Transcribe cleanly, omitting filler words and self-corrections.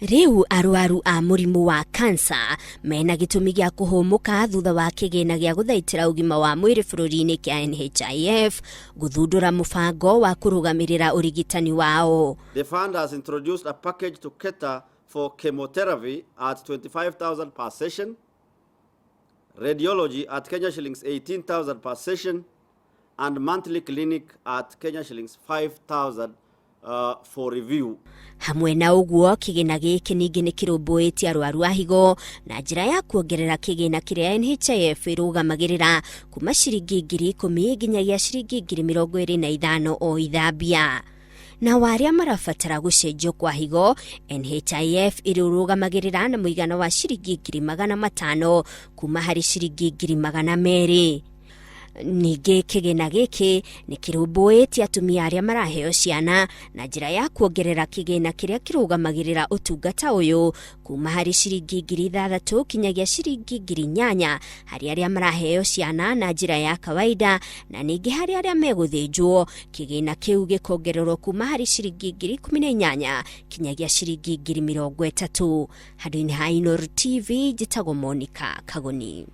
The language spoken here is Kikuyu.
Rĩu arwaru a mũrimũ wa kansa mena gĩtũmi gĩa kũhũmũka thutha wa kĩgĩna gĩa gũthaitĩra ũgima wa mwĩrĩ bũrũri-inĩ kĩa NHIF gũthundũra mũbango wa kũrũgamĩrĩra ũrigitani wao. The fund has introduced a package to cater for chemotherapy at 25,000 per session, radiology at Kenya shillings 18,000 per session, and monthly clinic at Kenya shillings 5,000 for review. Hamwe na ũguo, kĩgĩna gĩkĩ ningĩ nĩ kĩrũmbũĩtie arwaru a higo na njĩra ya kuongerera kĩgĩna kĩrĩa NHIF ĩrũgamagĩrĩra kuma ciringi 10,000 nginyagia ciringi 25,000 o ithambia. Na wa arĩa marabatara gũcenjio kwa higo, NHIF ĩrũrũgamagĩrĩra na mũigana wa ciringi 500,000 kuma harĩ ciringi 200,000. Ningĩ kĩgĩna gĩkĩ nĩ kĩrũmbũĩtie atumia arĩa maraheo ciana na njĩra ya kuongerera kĩgĩna kĩrĩa kĩrũgamagĩrĩra ũtungata ũyũ kuma harĩ ciringi 6,000 kinyagia ciringi 8,000 harĩ arĩa maraheo ciana na njĩra ya kawaida, na ningĩ harĩ arĩa megũthĩnjwo kĩgĩna kĩu gĩkongererwo kuma harĩ ciringi 18,000 kinyagia ciringi 30,000. Handũ-inĩ ha Inooro TV, njĩtagwo Monica Kagoni.